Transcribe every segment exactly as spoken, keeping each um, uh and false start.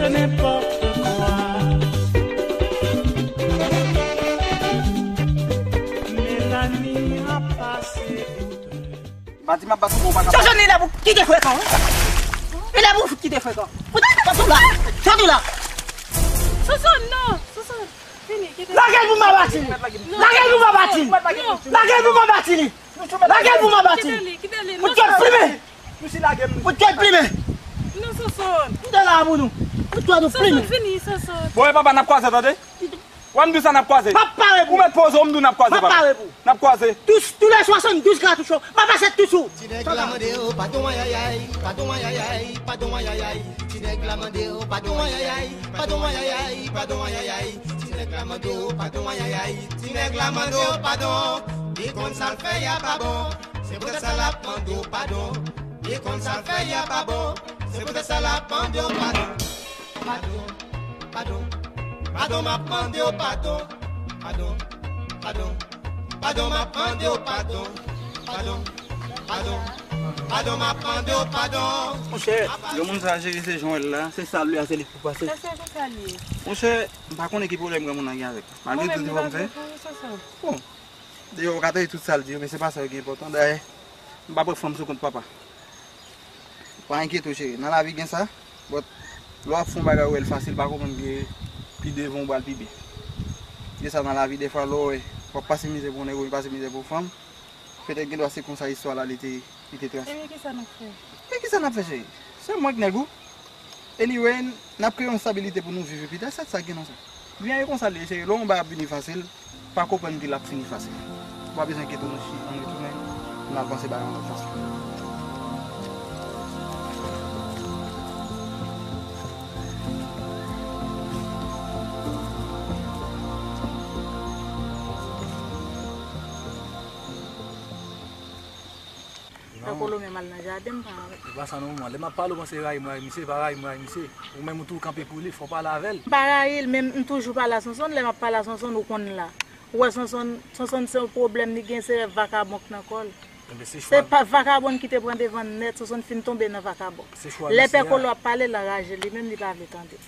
N'importe quoi. Mélanie a passé outre. Pati m ap bat ou, ou pa ka. Jojo, li lè pou kite frekan, wi. Li lè pou kite frekan. Pou ta kite frekan. Sòti la. Soso, non. Soso, vini, kite. Lage l pou m pa bati li. Non. Lage l pou m pa bati li. Non. Lage l pou m pa bati li. Lage l pou m pa bati li. Kite li, kite li. Pou tèt plimen. Pou tèt plimen. Non, Soso. Kite la pou nou. Pou tèt nou plimen. Soso, vini, Soso. Bon, e papa, n ap kwaze, tande? Wè m di w sa n ap kwaze. M ap pare pou ou. Ou mèt poze w, m di w n ap kwaze, papa. M ap pare pou ou. N ap kwaze. Tous, tous les soixante-douze cartouches, m ap pase tous ou. Ti nèg la mande w padon, ayayay, padon, ayayay, padon, ayayay. Ti nèg la mande w padon, ayayay, padon, ayayay, padon, ayayay. Ti nèg la mande w padon, ayayay. Ti nèg la mande w padon. Li konn sa l fè a pa bon. Se poutèt sa l ap mande w padon. Li konn sa l fè a pa bon. Se poutèt sa l ap mande w padon. Padon, padon, padon, m ap mande w padon. Padon, padon, padon, m ap mande w padon. Padon, padon, padon, m ap mande w padon. Monchè, granmoun sa jere se jan w wè l la, se sa l vle a, se li k pou pase. Sa se pou sa l ye. Monchè, m pa konnen ki pwoblèm granmoun nan gen avèk mwen. Malgre tout efò m fè. Bon, deyò ou ka tande tout sa l di yo, men se pa sa yo ki enpòtan. Dayè, m pa pran fanm sou kont papa. Pa enkyete w, cheri. Nan lavi gen sa, but lè w ap fè yon bagay, ou wè l fasil, pa konprann ke pi devan ou pral pi byen. Gen sa nan lavi, defwa, lè w wè w ap pase mizè pou yon nèg oubyen pase mizè pou yon fanm, petèt gen dwa se konsa istwa la li te, li te trase. Ebyen, kisa n ap fè? Men kisa n ap fè, cheri? Se mwen k nèg ou. Anyway, n ap kreye yon stabilite pou nou viv pita, se sa k gen nan sa. Vi a e konsa l ye, cheri. Lè yon bagay ap vini fasil, pa konprann ke l ap fini fasil. Ou pa bezwen enkyete w, nou si, ann retounen, n al panse bagay yon lòt fason. Pè Kolo menm al nan jaden, m pa avè l. E pa sa non, manman. Lè m ap pale, ou panse rayi m, rayi misye, pa rayi m, rayi misye. Ou menm ou tou kanpe pou li, fò w pale avè l. M pa rayi l, men m toujou pale a Sonsonn, lè m ap pale a Sonsonn, ou konn la. Ou wè Sonsonn, Sonsonn se yon pwoblèm li gen, se vakabon k nan kò l. Enben, se chwa. Se pa vakabon ki te pran devan n nèt, Sonsonn fin tonbe nan vakabon. Se chwa misye a. Lè Pè Kolo ap pale, l anraje, li menm li pa vle tande.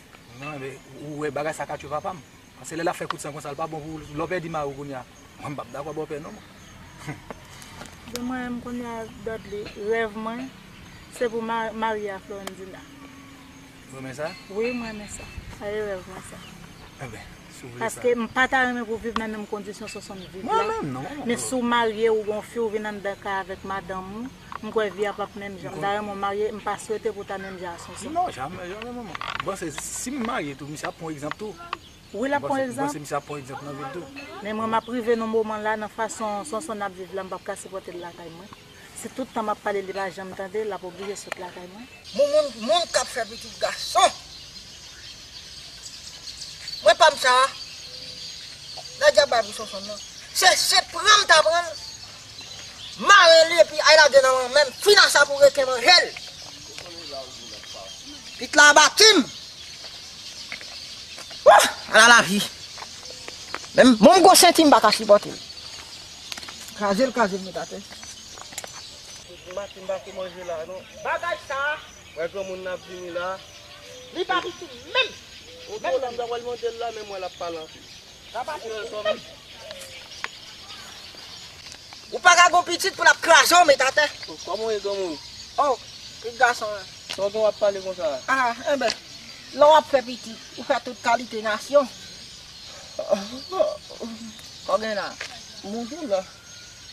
Non, enben, ou wè bagay sa ka tchwe papa m. Paske lè l ap fè kout san konsa, l pa bon pou ou. Lè w pèdi mari w kounye a, mwen m p ap dakò bòpè non, mwen. Bon, mwen menm kounye a, Dudley, rèv mwen, se pou ma-, marye a Florendina. Ou renmen sa? Wi, mwen renmen sa. Sa e rèv mwen sa. Enben, si w vle sa. Paske m pa ta renmen pou viv nan menm kondisyon Sonsonn viv la. Mwen menm, non. Men si w marye, ou gon fi, ou vin anndan kay avèk madanm ou, m kwè vi a p ap menm jan. M ta renmen w marye, m pa swete pou w ta menm jan a Sonsonn. Non, jamè, jamè, manman. Bon, se, si m marye tou, misye ap pran egzanp tou. Wi, l ap pran egzanp. Bon, se misye ap pran egzanp nan vil tou. Men mwen, m ap rive nan moman la, nan fason Sonsonn ap viv la, m p ap ka sipòte l lakay mwen. Si tout tan m ap pale, li pa janm tande, l ap oblije sot lakay mwen. Moun, moun, moun k ap fè pitit gason. Mwen pa m sa. Nan dyab bay pou Sonsonn nan. Se, se pran m ta pran l. Mare li epi al lage nan lanmè m. Fin a sa pou reken manje l. Pit la abati m. Wouh! Ala lavi. Menm, menm gwo senti m pa ka sipòte l. Kraze l, kraze l, met atè. Maten m pa kou manje la, non. Bagay sa. Wè granmoun nan ap vini la. Li pa piti menm. Oke, la m ta pral mande l la, men mwen l ap pale anpil. Li pa piti menm. Ou pa ka gon pitit pou l ap kraze w, met atè. Kòman w ye, granmoun? Oh, ki gason an. Sa w gen w ap pale konsa? Ah, enben, lè w ap fè pitit, ou fè tout kalite nasyon. Sa w gen la? Bonjou la.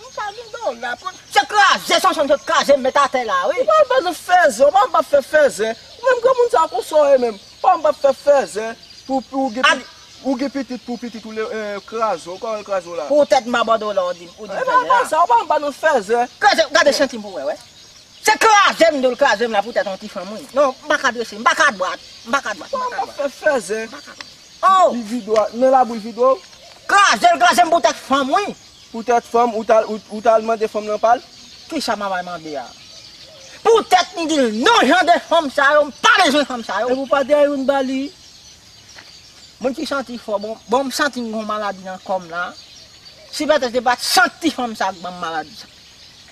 M pa gen dola pou se kraze, Sonsonn, se kraze, m met atè la, wi. Ou pa ban nou fèzè, ou pa, pa fè fèzè. Ou menm granmoun sa konsa w ye menm. Ou pa, pa fè fèzè pou, pou ou gen pi-, ou gen pitit pou pitit ou le, eh, kraze w, kòman l kraze w la? Poutèt m pa ban dola, ou di, ou di m fèzè la. E pa sa, ou pa ban nou fèzè. Kraze, gade senti m pou wè, wè. Se kraze m di w l kraze m la poutèt yon ti fanm, wi. Non, m pa ka drese, m pa ka dwat, m pa ka dwat, m pa ka dwat. Ou pa fè fèzè. M pa ka dwat. Oh! Li vide w, nan labou l vide w. Kraze l kraze m poutèt fanm, wi. Poutèt fanm, ou t al, ou, ou t al mande fanm nan pa l? Kisa m ap al mande a? Poutèt m di l non, jan de fanm sa yo, m pa bezwen fanm sa yo. Epi w pa te youn ba li? Moun ki santi fò, bon, bon, m santi m gon maladi nan kò m la. Si petèt se pa t sant ti fanm sa k ban m maladi sa.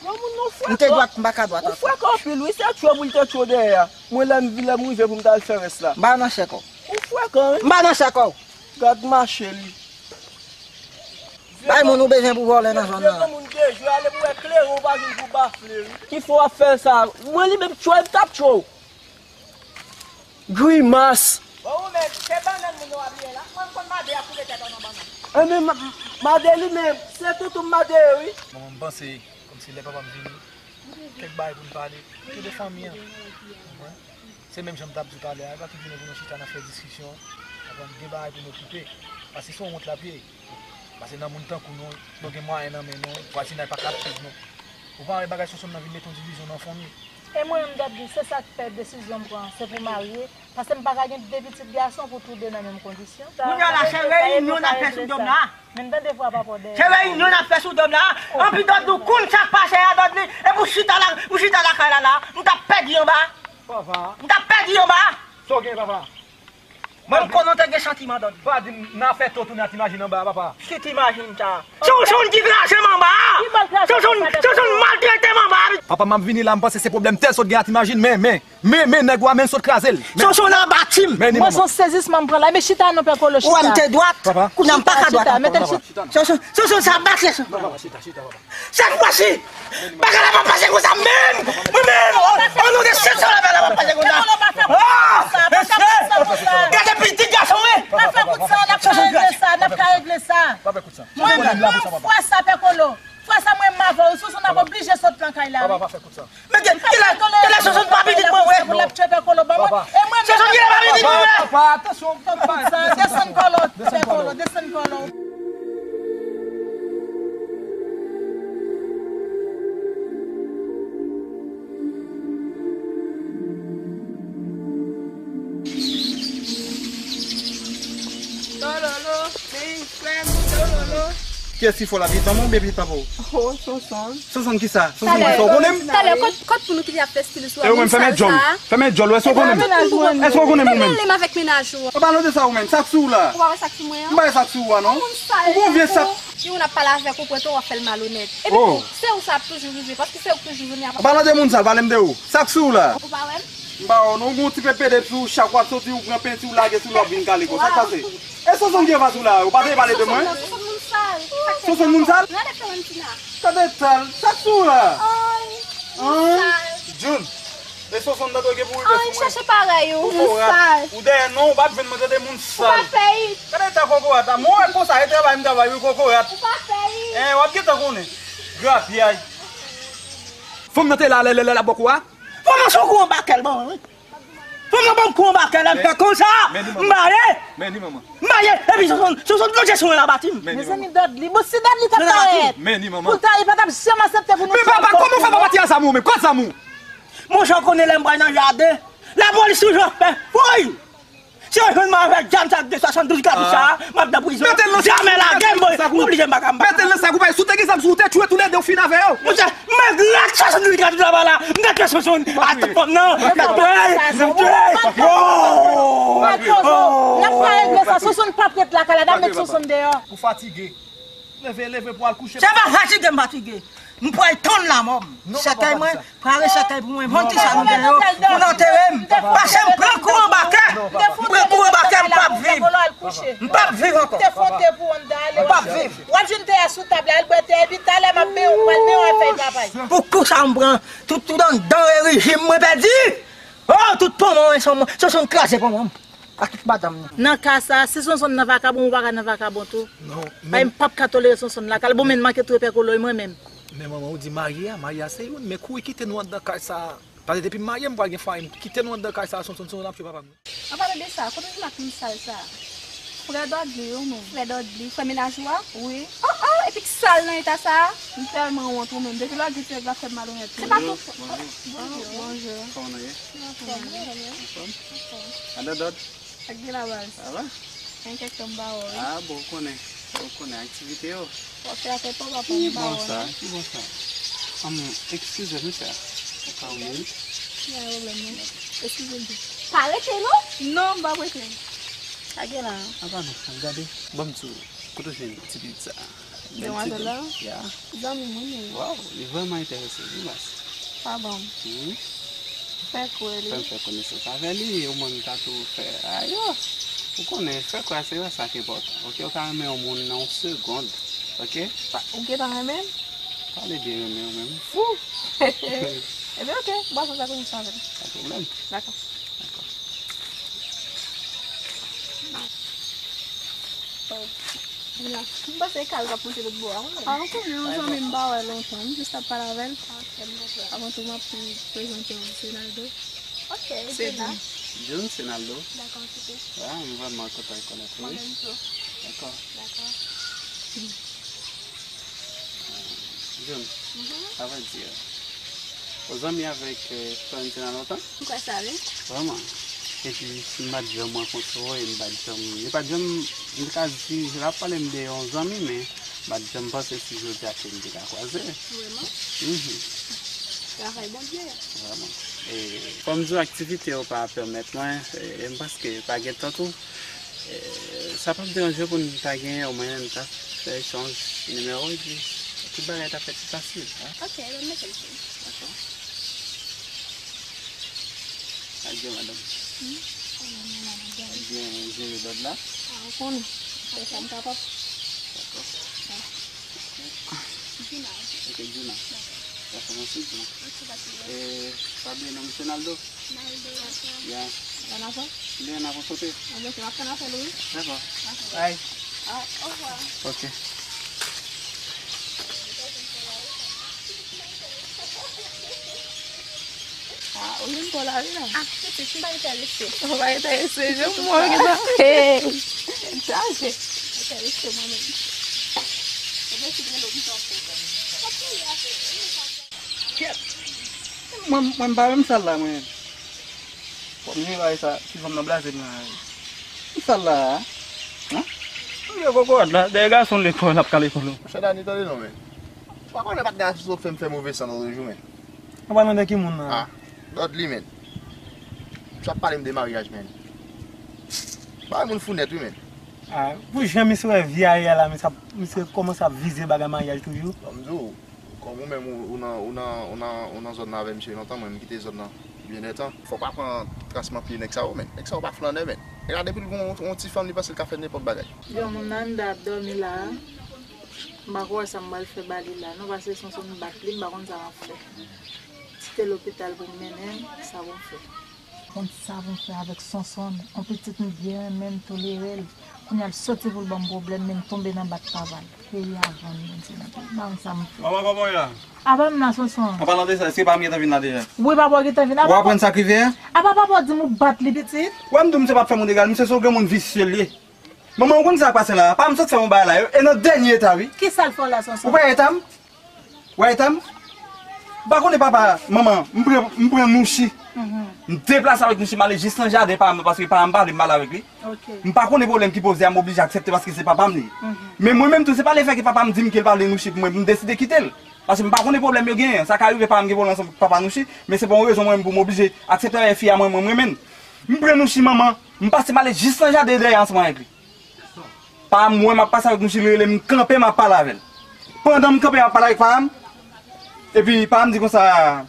Yon moun nou frekan. M te dwat, m pa ka dwat ankò. Ou frekan anpil, wi, se tchwe pou l te tchwe dèyè a. Mwen, lè m, lè m rive pou m t al fè rès la. M pa nan chè kò. Ou frekan, wi. M pa nan chè kò. Gad mache li. Bay moun ou bezwen pou vòlè nan zòn nan. Vye granmoun dejwe, ale pou wè kleren, ou pa vin pou bafle, wi. Ki fè w ap fè sa? Mwen li menm tchwe, m t ap tchwe w. Grimas. Bon, ou menm, se bannann moun yo ap ye la. Mwen, m konn made a koupe tèt an nan bannann. Enben, ma-, made li menm, se toutou m made, wi. Bon, m panse, kòmsi lè papa m vini, kèk bagay pou n pale. Tou de fanmi an. Konprann? Se menm jan m t ap di w talè a, e pa tout jounen pou nou chita n ap fè diskisyon, konprann, gen bagay pou nou okipe. Paske se yon wont l ap ye. Paske nan moun tankou nou, nou gen mwayen nan men nou, vwazinay pa ka ap swiv nou. Ou pa wè bagay Sonsonn nan vin mete yon divizyon nan fanmi? E mwen menm, Dòdli, se sa k fè desizyon m pran, se pou marye, paske m pa ka gen de pitit gason pou tou de nan menm kondisyon. Kounye a la, se reyinyon n ap fè sou dòm la. Men tande vwa papa w dèyè. Se reyinyon n ap fè sou dòm la. Anpi Dòdli, ou konn sa k pase a, Dòdli, epi w chita la, ou chita lakay la la, m t ap pèdi anba. Papa. M t ap pèdi anba. Sa w gen, papa? Mwen, m konnen w te gen santiman, Dòdli. Pa di m, nan afè to tounen a Ti Majin anba a, papa. Ki Ti Majin sa? Se w, se w ki kraze m anba a! Se w, se w, se w maltrete m anba a! Papa, m ap vini la, m panse se pwoblèm tèl sot gen a Ti Majin, men, men, men, men, nèg ou a, men l sot kraze l. Men. Se w, se w nan bati m! Men ni manman. Mwen, se yon sezisman m pran la. Men chita non, Pè Kolo, chita. Ou wè m te dwat? Papa. Kounye a m pa ka dwat ankò. Chita, chita, mete chita. Se w, se w, se w sa bati, se w. Papa, chita, chita, papa. Sèt fwa si, bagay la p ap pase konsa menm! Mwen menm! O non de Seyè, bagay la p ap pase konsa! Ah! Mesye! Gade pitit gason, wi! N ap fè kout san, n ap ka regle sa, n ap ka regle sa. Mwen menm, fwa sa, Pè Kolo. Fwa sa, mwen menm avè w, Sonsonn ap oblije sot nan kay la, wi. Men gen, kilè, kilè Sonsonn pa pitit mwen, wi? L ap tchwe Pè Kolo, ban mwen. E mwen menm, Sonsonn, kilè pa pitit mwen, wi? Papa, atansyon. Fè kout san, desann kòlòt, Pè Kolo, desann kòlòt. Tololo, men frè m, tololo. Kiyès ki fò la, pitit mwen oubyen pitit papa w? Oh, Sonsonn. Sonsonn kisa? Sonsonn, sa w konnen m? Talè, kot, kot pou nou kite ap fè stil sou a? E ou menm, fèmen djòl. Fèmen djòl, wè, sa w konnen m? Èske w konnen m ou menm? Rele m avèk mennaj ou an. Ou pa nòte sa ou menm, sa k sou ou la? Ou pa wè sa k sou mwen an? M pa wè sa k sou ou a, non. Ou gon vye sap. Yon moun ap pale avèk ou, pran tan w ap fè l malonèt. Epi tou, se ou sa ap toujou rive, paske se ou k toujou vini ap. An palan de moun sa, pale m de ou. Sa k sou ou la? Ou pa wè m? M pa wè w non, ou gon ti pepede sou ou, chak w ap soti, ou pran penti, ou lage sou li, w ap vin kale kò. Sa k pase? E Sonsonn ki anfas ou la, ou pa te pale de mwen? Sonsonn moun sal. Sonsonn moun sal? Gade Florentina. Gade sal. Sa k sou ou la? An? Jun. E Sonsonn tande w gen pou rive sou mwen. An, chache parèy ou, moun sal. Ou dèyè non, ou p ap jwenn mwen tande moun sal. Ou pa fè it. Gade eta kokorat la, mwen wè konsa, e travay m travay, wi kokorat. Ou pa fè it. En, w ap gentan konnen. Grapyay. Fanm nan te la, lè, lè, lè l ap bò kou a? Fanm nan se yon kou anba kè l ban mwen, wi. Fanm nan ban m kou anba kè l, m fè konsa. M bare. Men ni manman. M bare. Epi Sonsonn, Sonsonn plonje sou mwen nan bati m. Mezanmi, Dòdli. Bon, si Dòdli t ap parèt. Men ni manman. Poutan, li pa t ap janm aksepte pou nou. Men papa, kòman w fè pa pati a zam ou menm? Kot zam ou? Monchè, w konnen lè m pral nan jaden, lapolis toujou ap fè fouy. Si yo jwenn mwen avèk zam sa ak de swasanndouz kartouch sa, m ap nan prizon. Mete l nan sak, jamè lage m, m oblije m pa ka m pa. Mete l nan sak, ou pa, si w te gen zam sou ou, te tchwe toulède, w fini avè yo. Monchè, m met swasanndouz kartouch laba la, m te tchwe Sonsonn, a tout fanm nan, m te tchwe, m te tchwe. N ap ka regle sa, Sonsonn p ap ret lakay la, n ap met Sonsonn deyò. Ou fatige. Leve, leve pou al kouche. Se pa fatige m fatige. M pral tann lanmò m. Sèkèy mwen, pare sèkèy pou mwen. Mwen di sa nou gen yo pou l antere m. Paske m pran kou anba kè. M pran kou anba kè, m p ap viv. M p ap viv ankò. M p ap viv. W ap jwenn tè a sou tab la, al bwè tè, epi talè m ap benyen w, pral benyen w ak fèy papay. Pou kou sa m pran, tout, tout anndan e rejim mwen pèdi. Oh, tout pòmò mwen, Sonsonn kraze pòmò m. Ak tout madanm nan. Nan ka sa, si Sonsonn nan vakabon, ou pa ka nan vakabon tou. Non, men m p ap ka tolere Sonsonn lakay. Bon, men manke touye Pè Kolo e mwen menm. Men manman, ou di marye a, marye a se youn, men kouri kite nou anndan kay sa. Paske depi m marye, m pral gen fanmi, kite nou anndan kay sa, Sonsonn, Sonsonn ap tchwe papa m. An palan de sa, kote w jwenn ak moun sal sa? Frè Dòdli, wi, menm. Frè Dòdli, frè mennaj ou a? Wi. Oh, oh, epi k sal nan eta sa a? M tèlman wont ou menm. Depi lè w di ti nèg la fè m malonèt. Se pa tou. Bonjou. Bonjou. Kòman nou ye? Anfòm, wi, wi. Anfòm? Anfòm. Adan dòt? Ak de la baz. Sa va? Gen kèk tan m pa wè w, wi. Ah, bon, ou konnen. Ou konnen aktivite yo. W ap fè afè pa w, pa w, m pa wè w, non. Ki bon sa? Ki bon sa? Ann, eskize m, frè. Ou ka wè m. Pa gen pwoblèm, non. Eskize m tou. Pa rete, non? Non, m p ap rete. Sa gen la? Apa non, ap gade. Ban m di w, kote w jwenn ti pitit sa a? Demwazèl la? Ya. Zanmi mwen, wi. Waw, li vrèman enterese, wi, mas. Pa bon. Hmm. Fè kwè li. Fè m fè konesans avè li, omwen m ka tou fè. Ayo! Ou konnen, fè kwè se sa ki enpòtan. Oke, ou ka renmen yon moun nan yon segond. Oke? Pa, ou gentan renmen l? Pale de renmen ou menm. Fou! Ebyen, oke, m pral fè konesans avè l. Pa pwoblèm. Dakò. Dakò. Oh. Dina, m panse Kal k ap monte lòt bò a, wi. Ah, ou konnen, yon zanmi m pa wè lontan. M jis t ap pale avè l. Avan tou, m ap prezante w, se Naldo. Ok, se Dina. Jun. Jun, se Naldo. Dakò, enkante. Ah, m vrèman kontan rekonèt ou, wi. Mwen menm tou. Dakò. Dakò. Jun, mhm, a vrè di, ou zanmi avèk, eh, Florentina lontan? M kwè sa, wi. Vrèman. Epi, m pa t janm rankontre w, e m pa t janm, li pa t janm, m ka di, l ap pale m de yon zanmi, men m pa t janm panse si jodi a ke n te ka kwaze. Vrèman? Mhm. Travay Bondye. Vrèman. E, kòm di w, aktivite yo pa pèmèt mwen, e, e m panse ke pa gen tan tou. E, sa p ap deranje w pou n ta gen, omwen n ta fè echanj nimewo, epi tout bagay ta fèt pi fasil, a? Ok, mwen mete l sou. Dakò. Sa k gen, madanm? Hmm? Sa k gen, jere lòd la? Ah, ou konnen. Fè sa m kapab. Dakò. Ah. Dina. Ok, Dina. Dakò. Dakò, mèsi, Dina. Ok, pa de pwoblèm. E, pa bliye non m se Naldo. Naldo, dakò. Ya. Lè n ap, lè n ap rankontre. Mwen mèsi, m ap tann apèl ou, wi. Dakò. Dakò. Bye. Ah, au revoir. Ok. Ah, ou jwenn kò la, wi, la. Ah, pitit, m pa enterese. Ou pa enterese, jwenn mwen, gentan. Hey! Chaje. Enterese mwen menm. Ou gen ti grenn ou ki fè. Kèt! Mwen, mwen m pa renmen sal la, mwen. Fò m jere bagay sa, ti fanm nan blaze m nan. Ki sal la, a? Hein? Ou gen kokorat la, dèyè gason lekòl, l ap kale kolo. Monchè Dani, tande non, men. Ou pa konnen patnè a sou fè m fè move san lòt jou, men. An palan de ki moun nan? Ah, Dudley, men. Misye ap pale m de maryaj, men. Bagay moun fou nèt, wi, men. Ah, pou jan misye wè vi a ye a la, misye ap, misye kòmanse ap vize bagay maryaj toujou. Ban m di w, kòm ou menm, ou, ou nan, ou nan, ou nan, ou nan zòn nan avè misye lontan, mwen, m kite zòn nan byen dè tan. Fò w pa pran tras nan pye nèg sa yo, men. Nèg sa yo pa flannè, men. Nèg la, depi l gon yon ti fanm, li panse l ka fè nenpòt bagay. Yon moun anndan ap dòmi la a. M pa ko wè sa m pral fè ba li la non, paske Sonson bat li, m pa konn sa m ap fè. Kite lopital pou m mennen l, sa pou m fè. Konn sa pou m fè avèk Sonson, yon pitit m byen renmen, m tolere l. Kounye a l soti pou l ban m pwoblèm, men m tonbe nan bat papa l. Peyi a vann, Bondye nan peyi. M pa konn sa m fè. Manman, kòman w ye la? Apa m la, Sonson? An palan de sa, èske papa m gentan vin la deja? Wi, papa w gentan vin. Apa w aprann sa k rive a? Apa papa w di m ou bat li, pitit? Wè m di w misye pa t fè moun egal, misye se yon granmoun visye l ye. Manman, ou konn sa k pase la? Papa m sot fè yon bagay la, e nan dènye eta, wi. Kisa l fè w la, Sonson? Ou wè eta m? Wè eta m? M pa konnen papa, manman, m pran, m pran Nouchi. Mhm. M deplase avèk Nouchi, m ale jis nan jaden papa m nan, paske papa m pa vle m pale avèk li. Ok. M pa konnen pwoblèm ki poze a, m oblije aksepte paske se papa m li ye. Mhm. Men mwen menm tou, se pa lefè ke papa m di m ke l pa vle Nouchi pou mwen, pou m deside kite l. Paske m pa konnen pwoblèm yo genyen. Sa ka rive papa m gen pwoblèm ansanm papa Nouchi, men se pa yon rezon mwen menm pou m oblije aksepte avèk fi a mwen, mwen, m renmen. M pran Nouchi, manman, m pase m ale jis nan jaden dèyè ansanm avèk li. Papa m wè m ap pase avèk Nouchi, li rele m, m kanpe, m ap pale avè l. Pandan m kanpe, m ap pale avèk papa m, epi papa m di konsa,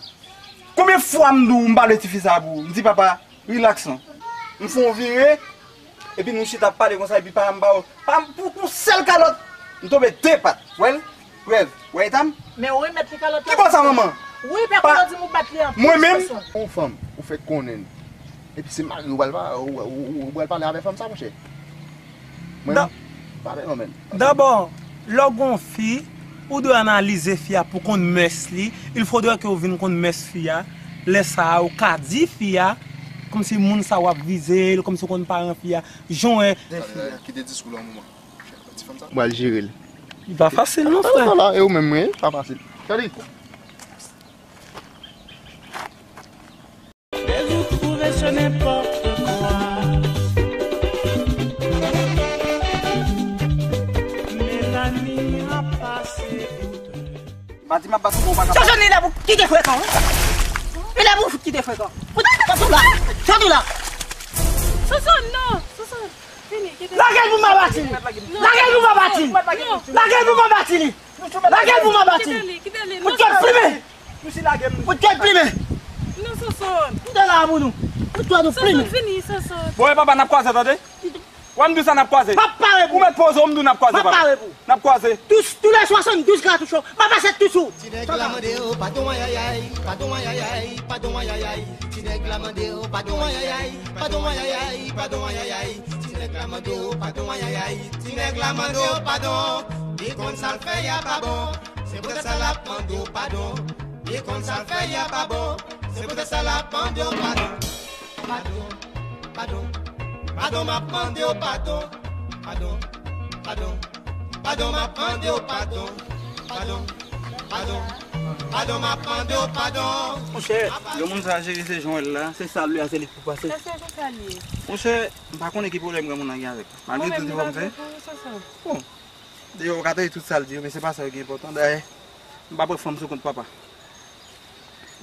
"Konbyen fwa m di w m pa vle tifi sa a pou ou?" M di, "Papa, rilaks non." M fè yon vire, epi Nouchi t ap pale konsa, epi papa m ba yo, papa m pou, pou sèl kalòt, m tonbe de pat. Wè l? Prèv. Wè eta m? Men ou remèt li kalòt la. Ki bò sa, manman? Wi, pè, pa, kote w di m ou bat li anpil, mwen menm? Yon fanm, ou fèk konnen l. Epi se mari w pral pa, ou, ou, ou, ou pral pale avè fanm sa, monchè? Mwen, da-, pale non, men. Dabò, lè w gen yon fi, ou dwe analize fi a pou konn mès li. Il faudrait que w vin konn mès fi a. Lè sa a, ou ka di fi a, kòmsi moun sa w ap vize l, kòmsi w konn paran fi a. Jan w wè. Kite diskou la yon moman. Ti fanm sa. M pral jere l. Li pa fasil non, frè. Sa la, e ou menm, wi, pa fasil. Gade. Des ou trouve ce n'importe quoi. Mélanie a passé outre. M pa di m ap bat ou, ou pa ka bat. Jojo, ni la pou kite frekan, wi. Ni la pou fout kite frekan. Fout, fout la. Fout la. Soso, non. Soso. Lage l pou m aba Tini. Lage l pou m aba Tini. Lage l pou m aba Tini. Lage l pou m aba Tini. Kite li, kite li. Pou tchòt plimen. Pou tchòt plimen. Non, Sonson. M te la pou nou. Pou tchòt nou plimen. Sonson, vini, Sonson. Bon, e papa, n ap kwaze, tande? Wè m di w sa, n ap kwaze. M ap pare pou ou. Ou mèt poze w, m di w n ap kwaze, papa. M ap pare pou ou. N ap kwaze. Tous, tous les soixante-douze cartouches, m ap achete tous ou. Ti nèg la mande w padon, ayayay, padon, ayayay, padon, ayayay. Ti nèg la mande w padon, ayayay, padon, ayayay, padon, ayayay. Ti nèg la mande w padon, ayayay. Ti nèg la mande w padon. Li konn sa l fè a pa bon. Se poutèt sa l ap mande w padon. Li konn sa l fè a pa bon. Se poutèt sa l ap mande w padon. Padon, padon, padon, m ap mande w padon. Padon, padon, padon, m ap mande w padon. Padon, padon, padon, m ap mande w padon. Monchè, granmoun sa jere se jan w wè l la, se sa l vle a, se li k pou pase. Sa se jan sa l ye. Monchè, m pa konnen ki pwoblèm granmoun nan gen avèk mwen. Malgre tout efò m fè. Bon, deyò ou ka tande tout sa l di yo, men se pa sa yo ki enpòtan. Dayè, m pa pran fanm sou kont papa.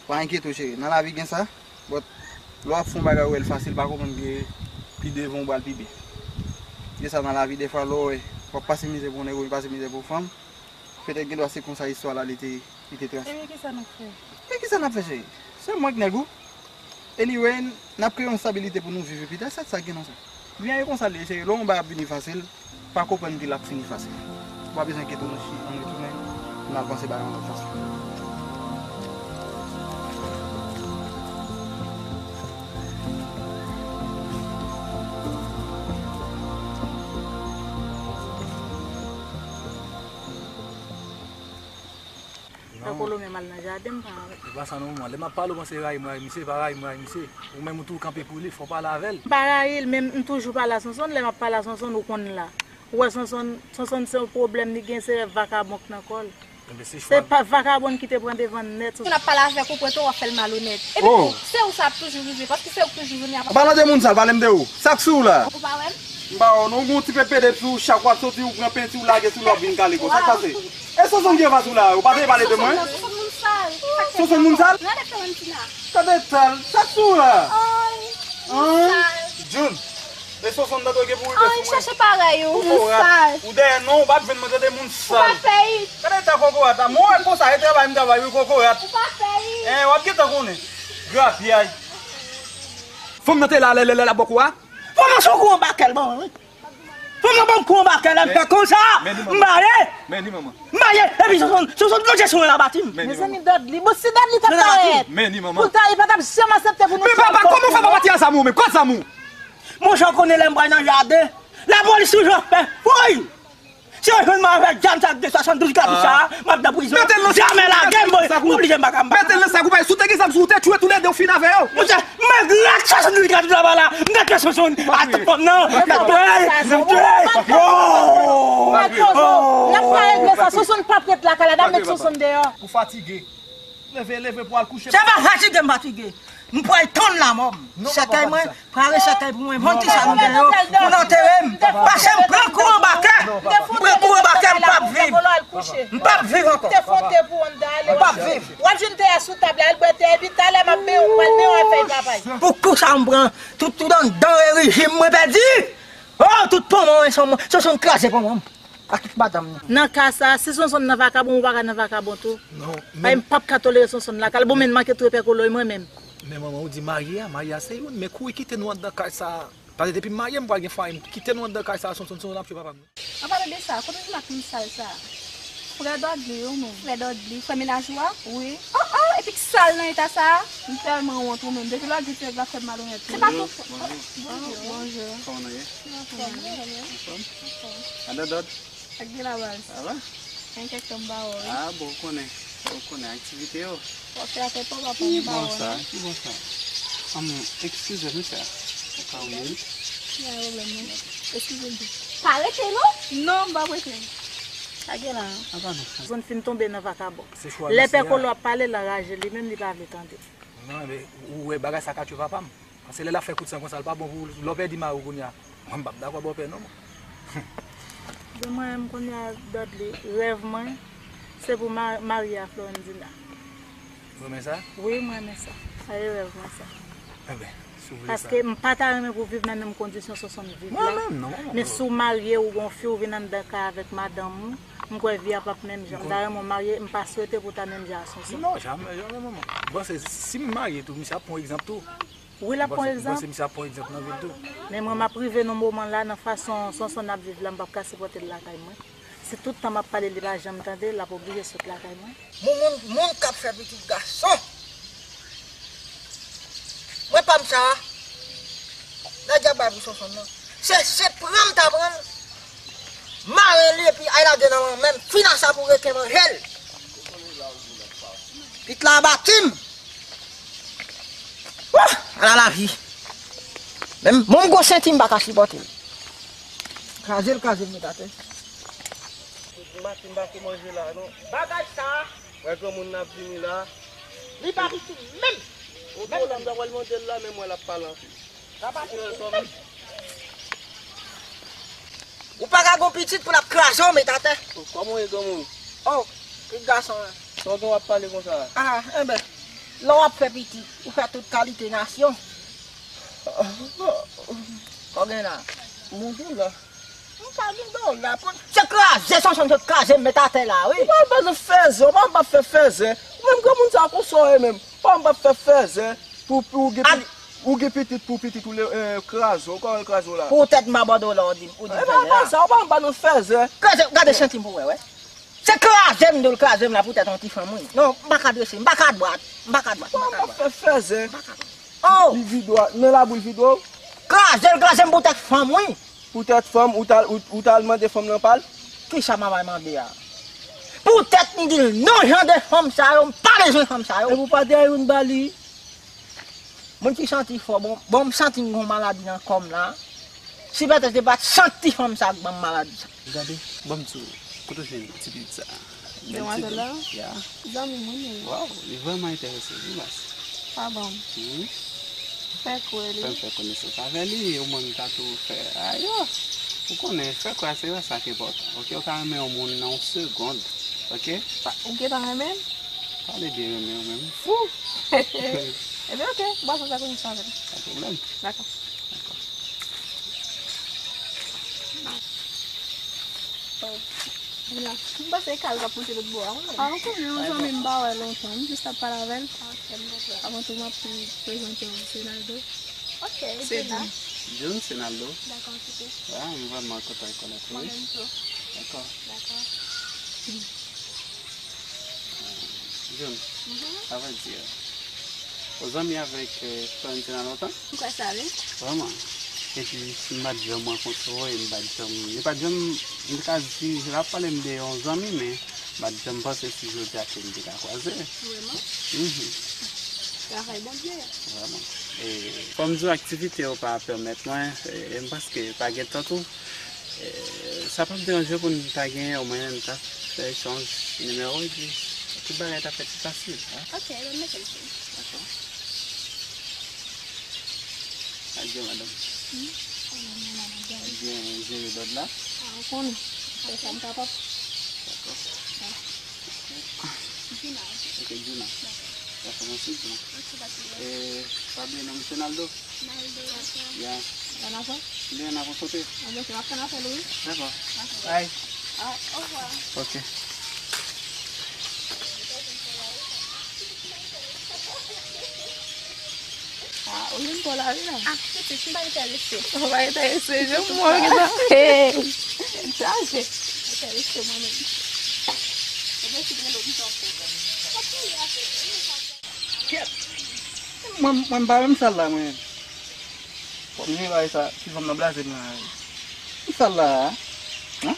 Pa enkyete w, cheri. Nan lavi gen sa, but lè w ap fè yon bagay, ou wè l fasil, pa konprann ke pi devan ou pral pi byen. Gen sa nan lavi, defwa, lè w wè w ap pase mizè pou yon nèg oubyen pase mizè pou yon fanm, petèt gen dwa se konsa istwa la li te, li te trase. Ebyen, kisa n ap fè? Men kisa n ap fè, cheri? Se mwen k nèg ou. Anyway, n ap kreye yon stabilite pou nou viv, epi that's it, sa k gen nan sa. Byen, e konsa l ye, cheri. Lè yon bagay ap vini fasil, pa konprann ke l ap fini fasil. Ou pa bezwen enkyete w, nou chita, nou retounen, n al panse bagay yon lòt fason. Pè Kolo menm al nan jaden, m pa avè l. E pa sa non, manman. Lè m ap pale, ou panse rayi m rayi misye, pa rayi m rayi misye. Ou menm ou tou kanpe pou li, fò w pale avè l. M pa rayi l, men m toujou pale a Sonson. Lè m ap pale a Sonson, ou konn la. Ou wè Sonson, Sonson se yon pwoblèm li gen, se rèv vakabon k nan kò l. Enben, se chwa l. Se pa vakabon ki te pran devan n nèt. Moun ap pale avèk ou, pweto w ap fè l malonèt. Epi tou, se ou sa ap toujou rive, paske se ou k toujou vini ap. An palan de moun sa, pale m de ou. Sa k sou ou la? Ou pa wè m? M pa wè w non, ou gen yon ti pepede sou ou, chak w ap soti, ou pran penti, ou lage sou li, w ap vin kale kò. Sa k pase? E Sonson ki anfas ou la, ou pa te pale de mwen? Sonson moun sal. Sonson moun sal? Gade Florentina. Gade sal. Sa k sou ou la? Ay, moun sal. Jun, e Sonson tande w gen pou rive sou mwen. Ay, chache parèy ou, moun sal. Ou dèyè non, ou p ap jwenn mwen tande moun sal. Ou pa fè it. Gade eta kokorat la, mwen wè konsa, e travay m travay wi kokorat. Ou pa fè it. En, w ap gentan konnen. Grapyay. Fanm nan te la, lè, lè, lè l ap bò kou a. Fò m mache kou anba kè l ban mwen, wi. Fò m ban m kou anba kè l, m fè konsa. M bare. M bare. Epi Sonson, Sonson lonje sou mwen la bati m. Mezanmi, Dudley. Bon, si Dudley t ap parèt, pou ta, li pa t ap janm aksepte pou nou fè l. Men papa, kòman w fè pa pati a zam ou menm? Kot zam ou? Monchè, w konnen lè m pral nan jaden, lapolis toujou ap fè fouy. Si yo jwenn mwen avèk zam sa ak de swasanndouz gad sa, m ap nan prizon. Jamè lage m, m oblije m pa ka m pa. Mete l nan sak ou pa, si w te gen zam sou ou, te tchwe toulède, w fin avè yo. Monchè, m ap rak swasanndouz gad la ba la, m te tchwe Sonson a tout fòm nan. M ap tchwe, m ap tchwe. Oh! N ap ka regle sa, Sonson p ap ret lakay la, n ap met Sonson deyò. Ou fatige. Leve, leve pou al kouche. Se pa fatige m fatige. M pral tann lanmò m. Sèkèy mwen, prepare sèkèy pou mwen, vann ti sa nou gen yo, pou n antere m. Paske m pran kou anba kè. M pran kou anba kè, m p ap viv. M p ap viv ankò. M p ap viv. W ap jwenn te a sou tab la, al bwè te, epi talè m ap benyen w, pral benyen w ak fèy papay. Pou kou sa m pran, tout, tout anndan e rejim mwen pèdi. Oh, tout pòmò mwen, Sonson kraze pòmò m. Ak tout madanm nan. Nan ka sa, si Sonson nan vakabon, ou pa ka nan vakabon tou. Non, men m p ap ka tolere Sonson lakay la. Bon, men manke touye pè Kolo mwen menm. Men manman, ou di marye a, marye a se youn, men kouri kite nou anndan kay sa. Paske depi m marye, m pral gen fanmi. Kite nou anndan kay sa, Sonson, Sonson ap tchwe papa m. An palan de sa, kote w jwenn ak moun sal sa? Frè Dudley, wi, men. Frè Dudley, frè mennaj ou a? Wi. Oh, oh, epi k sal nan eta sa? M tèlman wont ou menm. Depi lè w di ti nèg la fè m malonèt. Se pa tou. Bonjou. Bonjou. Kòman w ye? Anfòm. Anfòm. Anfòm. Andan dòd? Ak de la baz. Sa va? Gen kèk tan m pa wè w, wi. Ah, bon, ou konnen. Ou konnen aktivite yo. W ap fè afè pa w, pa w, m pa wè w, non. Ki bon sa? Ki bon sa? Ann, eskize m, sè. Ou ka wè, wi. Pa gen pwoblèm, non. Eskize m tou. Pa rete, non? Non, m p ap rete. Lage la. Apa non. Zòn fin tonbe nan vakabon. Lè pè Kolo ap pale, l anraje, li menm li pa vle tande. Non, men ou wè bagay sa ka tchwe papa m. Paske lè l ap fè kout san konsa, l pa bon pou ou. Lè w pèdi mari w kounye a, mwen m p ap dakò bòpè non, mwen. Bon, mwen menm kounye a, Dudley, rèv mwen, se pou ma-, marye a Florendina. Ou renmen sa? Wi, mwen renmen sa. Sa e rèv mwen sa. Enben, Paske m pa ta renmen pou viv nan menm kondisyon Sonson viv la. Mwen menm, non. Men si w marye, ou gon fi, ou vin anndan kay avèk madanm ou, m kwè vi a p ap menm jan. M ta renmen w marye, m pa swete pou w ta menm jan a Sonson. Non, jamè, jamè, manman. M panse si m marye tou, misye ap pran egzanp tou. Wi, l ap pran egzanp. M panse misye ap pran egzanp nan vil tou. Men mwen, m ap rive nan moman la, nan fason Sonson ap viv la, m p ap ka sipòte l lakay mwen. Si tout tan m ap pale, li pa janm tande, l ap oblije sot lakay mwen. Moun, moun, moun k ap fè pitit gason. Mwen pa m sa a. Nèg y ap bay pou Sonson nan. Se, se pran m ta pran l. Mare li epi al lage nan lanmè m. Fin a sa pou reken manje l. Pit la abati m. Wouh! Ala lavi. Menm, menm gwo senti m pa ka sipòte l. Kraze l, kraze l, met atè. Maten m pa fè manje la, non. Bagay sa a. Wè granmoun nan ap vini la. Li pa pitit menm. Ou menm la, m ta pral mande l la, men mwen l ap pale anpil. Ou pa ka gon pitit pou l ap kraze w, met atè. Kòman w ye, granmoun? Oh, ki gason la. Sa w gen w ap pale konsa? Ah, enben, lè w ap fè pitit, ou fè tout kalite nasyon. Sa w gen la? Bonjou la. M pa gen do la pou se kraze, Sonson, se kraze, m met atè la, wi. Ou pa bezwen fèzè, ou pa, pa fè fèzè. Ou menm granmoun sa konsa w ye menm. Pa, m pa fè fèzè. Pou, pou ou gen pi-, ou gen pitit, pou pitit ou le, eh, kraze w, kòman l kraze w la? Poutèt m abòde w la, ou di, ou di m fèzè la. E pa sa, ou pa anba nan fèzè. Kraze, gade senti m pou wè, wè. Se kraze m di w l kraze m la poutèt yon ti fanm, wi. Non, m pa ka drese, m pa ka dwat, m pa ka dwat, m pa ka dwat. Ou pa fè fèzè. M pa ka dwat. Oh! Li vide w, nan labou l vide w? Kraze l, kraze m poutèt fanm, wi. Poutèt fanm, ou t al, ou, ou t al mande fanm nan pa l? Kisa m ap al mande a? Poutèt m di l non, jan de fanm sa yo, m pa bezwen fanm sa yo. Epi w pa te youn ba li? Moun ki santi fò, bon, bon, m santi m gon maladi nan kò m la. Si pètèt se pa t santi fanm sa k ban m maladi sa. Gade, ban m di w, kote w jwenn ti pitit sa? Demwazèl la? Ya. Zanmi mwen li ye. Waw, li vrèman enterese, wi, mas. Pa ban m. Wi. Fè kwè li. Fè m fè konesans avè li, omwen m ka tou fè ayò. Ou konnen, fè kwè se sa k enpòtan. Oke, ou ka renmen yon moun nan yon segond. Oke? Pa, ou gentan renmen l? Pale de renmen ou menm. Fou! Ebyen, oke, bon, fè konesans avè l. Pa pwoblèm. Dakò. Dakò. Oh, Dina, m panse e kal k ap monte lòt bò a, wi. Ah, ou konnen, yon zanmi m pa wè lontan. M jis t ap pale avè l. Ah, ok, m konprann. Avan tou, m ap prezante w, se Naldo. Ok, Dina. June, se Naldo. Dakò, anchante. Ah, m vrèman kontan rekonèt ou, wi. Mwen menm tou. Dakò. Dakò. June, mhm, a vrè di, ou zanmi avèk, eh, frè m Dina lontan? M kwè sa, wi. Vrèman. Epi, m pa t janm rankontre w, e m pa t janm, li pa t janm, m te ka di, l ap pale m de yon zanmi, men m pa t janm panse si jodi a ke m te ka kwaze. Vrèman? Mhm. Travay Bondye. Vrèman. E, fò m di w, aktivite yo pa pèmèt mwen, e, m paske pa gen tan tou. E, sa p ap deranje pou n ta gen, omwen n ta fè echanj nimewo, epi tout bagay ta fèt pi fasil, a. Ok, ban m mete l sou. Dakò. Adye, madanm. Hmm? Adye, jere lòd la. Ah, ou konnen. Fè sa m kapab. Dakò. Juna. Ok, Juna. Dakò. Dakò, mèsi, Juna. Ok, pa de pwoblèm. E, pa bliye non m se Naldo. Naldo, dakò. Ya. Ann avan? Byen, n ap rankontre. Anben, se m ap tann apèl ou, wi. Dakò. Dakò. Bye. Ah, au revoir. Ok. Ah, ou jwenn kò la, wi, la. Ah, pitit, m pa enterese. Ou pa enterese, jan mwen gentan. Hey! Chaje. Enterese mwen menm. Ebyen, si gen lòt, m t ap fè. Kèt! Mwen, mwen m pa menm sal la, mwen. Fòk m jere bagay sa, ti fanm nan blaze m la. Ki sal la, a? Hein?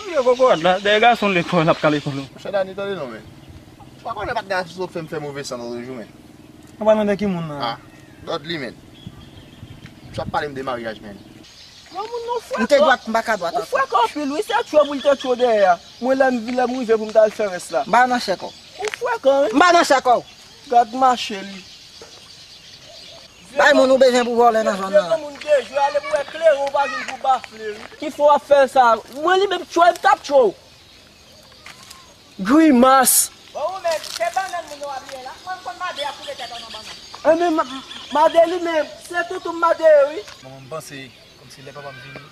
Ou jwe kokorat la, dèyè gason lekòl, ap ka lekòl ou. Monchè Dani, tande non, men. Ou pa konnen patnè a sou fè m fè move san lòt jou, men. Ou pa nan dèyè ki moun nan? Ah, lòt li, men. Ou ap pale m de maryaj, men. Yon moun non frekan. M te dwat, m pa ka dwat ankò. Ou frekan anpil, wi, se tchwe pou l te tchwe dèyè a. Mwen, lè m, lè m rive pou m ta al fè rès la. M pa nan chè kò. Ou frekan, wi. M pa nan chè kò. Gad mache li. Bay moun ou bezwen pou vòlè nan zòn nan. Vye granmoun dejwe, ale pou wè kleren, ou pa vin pou bafle, wi. Ki fè w ap fè sa? Mwen li menm tchwe, m t ap tchwe w. Grimas. Bon, ou menm, se bannann moun yo ap ye la. Mwen, m konn mande y ap koupe tèt an nan bannann. Enben, m ap mande li menm. Se toutou m mande yo, wi. Bon, m panse, kòmsi lè papa m vini,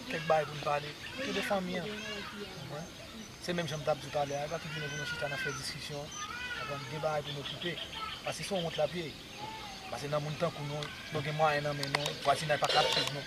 kèk bagay pou n pale. Tout de fanmi an. Konprann? Se menm jan m t ap di w talè a, e pa tout jounen pou nou chita n ap fè diskisyon, konprann, gen bagay pou n okipe. Paske se yon wont l ap ye. Paske nan moun tankou nou, nou gen mwayen nan men nou, vwazinay pa ka ap swiv nou.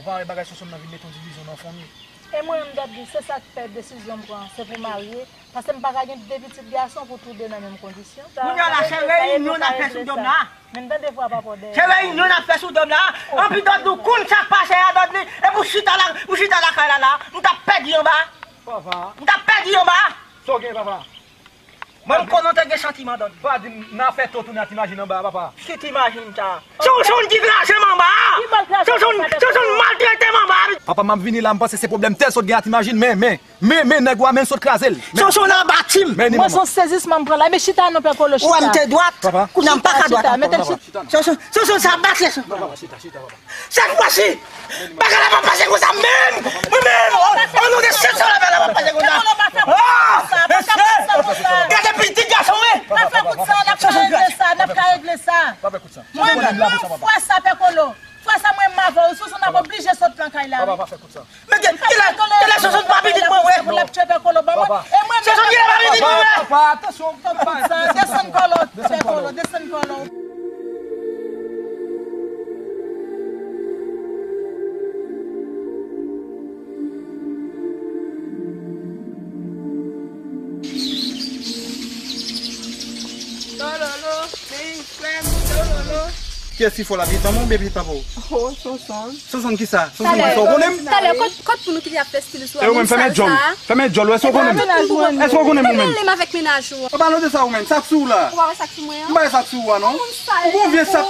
Ou pa wè bagay Sonsonn nan vin mete yon divizyon nan fanmi? E mwen menm, Daddy, se sa k fè desizyon m pran, se pou marye, paske m pa ka gen de pitit gason pou toude nan menm kondisyon. Kounye a la, se reyinyon n ap fè sou dòm la. Men tande vwa papa w dèyè. Se reyinyon n ap fè sou dòm la. Anpi Daddy, ou konn sa k pase a, Daddy, epi ou chita la, ou chita lakay la la, m t ap pèdi anba. Papa. M t ap pèdi anba. Sa w gen, papa? Mwen, m konnen w te gen santiman, Daddy. Pa di m, nan afè to tounen a ti majin anba a, papa. Ki ti majin sa? Sonson ki kraze m anba a! Sonson, Sonson maltrete m anba a! Papa, m ap vini la, m panse se pwoblèm tèl sot gen a ti majin, men, men, men, men, nèg ou a, men sot kraze l. Men. Sonson nan bati m! Men ni manman. Mwen se yon sezisman m pran la, men chita non, Pè Kolo, chita. Ou wè m te dwat, kounye a m pa ka dwat. Chita, chita, chita. Sonson, Sonson sa bat le Sonson. Papa, chita, chita, papa. Sèt fwa si! Bagay la pa pase konsa menm! Mwen menm! O non de Sèt, bagay la pa pase konsa! Ah! Gade pitit gason, wi! Pa fè kout sa, n ap ka regle sa, n ap ka regle sa. Pa fè kout sa. Mwen menm, fwa sa, Pè Kolo. Fwa sa, mwen menm avè w, Sonson ap oblije sot nan kay la, wi. Papa, pa fè kout sa. Men gen, gen la, gen la Sonson pa pitit mwen, wi. Pou l ap tchwe Pè Kolo, ban mwen. E mwen menm, Sonson, gen la pa pitit mwen, wi. Papa, atansyon. Fè kout sa, desann Kolo, Pè Kolo, desann Kolo. Tololo, men frè m, tololo. Kiyès ki fò la, pitit manman oubyen pitit papa w? Oh, Sonson. Sonson kisa? Sonson, èske w konnen m? Talè, kot, kot pou nou kite ap fè stil sou a? E ou menm, fèmen djòl. Fèmen djòl, èske w konnen m? Èske w konnen m ou menm? Rele m avèk mennaj ou an. An palan de sa ou menm, sa k sou ou la? Ou pa wè sa k sou mwen an? M pa wè sa k sou ou a, non. Ou gon vye sa.